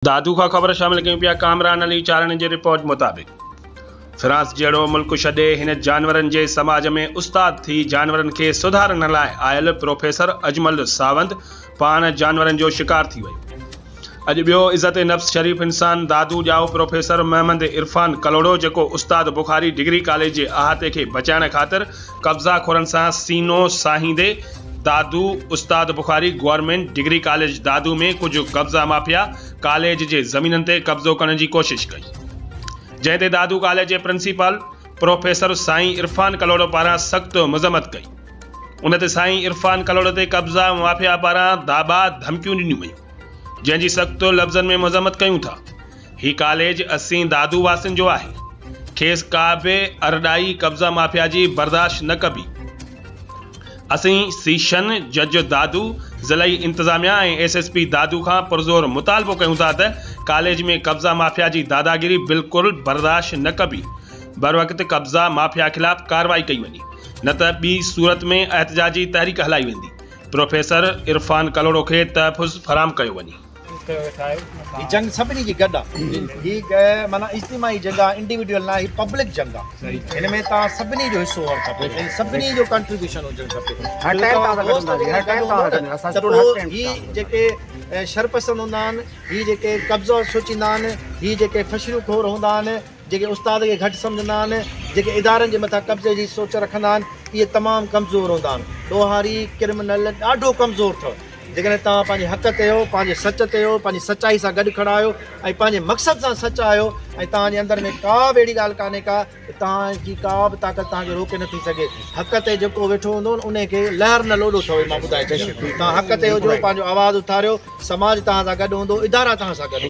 دادو کان خبر شامل ڪيون پيا ڪامران علي چارڻ جي رپورٽ مطابق فرانس جهڙو ملڪ ڇڏي هن جانورن جي سماج ۾ استاد ٿي جانورن کي سڌارڻ لاء آيل پروفيسر اجمل ساوند پاڻ جانورن جو شڪار ٿي ويو. اڄ ٻيو عزت نفس شريف انسان دادو ڄائو پروفيسر محمد عرفان ڪلهوڙو جيڪو استاد بخاري ڊگري ڪاليج جي احاطي کي بچائڻ خاطر قبضا خورن سان سينو ساهيندي دادو استاد Bukhari government degree college Dadu ۾ ڪجهه قبضا مافيا ڪاليج جي زمينن تي قبضو ڪرڻ جي ڪوشش ڪئي جنهن تي دادو ڪاليج جي پرنسپال پروفيسر سائين عرفان ڪلهوڙو پاران سخت مذمت ڪئي ان تي سائين عرفان ڪلهوڙو تي قبضا مافيا پاران داٻا ڌمڪيون ڏنيون ويون جنهن جي سخت لفظن ۾ مذمت ڪيون ٿا. هي ڪاليج اسين دادو واسين جو آهي. کيس ڪا به ارڏائي قبضا مافيا جي برداشت نه ڪبي. اسين سيشن جج دادو، ضلعي انتظاميا ۽ ايس ايس پي دادو کان پرزور مطالبو ڪيون ٿا ته ڪاليج ۾ قبضا مافيا جي داداگيري بلڪل برداشت نه ڪبي. بروقت قبضا مافيا خلاف ڪارروائي ڪئي وڃي نه ته ٻي صورت ۾ احتجاجي تحريڪ هلائي ويندي. پروفيسر عرفان ڪلهوڙو کي تحفظ فراهم ڪيو وڃي. هي جنگ سڀني جي گڏ آ هي معنيٰ اجتماعي جنگ آ انڊيوڊيول نه هي پبلڪ جنگ آ هن ۾ توهان سڀني جو حصو هئڻ کپي ۽ سڀني جو ڪنٽريبيوشن هجڻ کپي ته پوء هي جيڪي شرپسند هوندا آهن هي جيڪي قبضو سوچيندا آهن هي جيڪي فشريون خور هوندا آهن جيڪي استاد کي گهٽ سمجهندا آهن، جيڪي ادارن جي مٿان قبضي جي سوچ رکندا آهن، اهي تمام ڪمزور هوندا آهن. ڏوهاري، ڪرمنل، ڏاڍو ڪمزور اٿو. جيڪڏهن توهان پنهنجي حق تي آهيو، پنهنجي سچ تي آهيو، پنهنجي سچائي سان گڏ کڙا آهيو ۽ پنهنجي مقصد سان سچا آهيو ۽ توهان جي اندر ۾ ڪا به اهڙي ڳالهه ڪانهي ڪا ته توهان جي ڪا به طاقت توهان کي روڪي نٿي سگهي. حق تي جيڪو ويٺو هوندو نه انهي کي لهر نه لوڏو اٿو مان ٻڌائي ڇڏيان. توهان حق تي هجو، پنهنجو آواز اٿاريو، سماج توهان سان گڏ هوندو، ادارا توهان سان گڏ.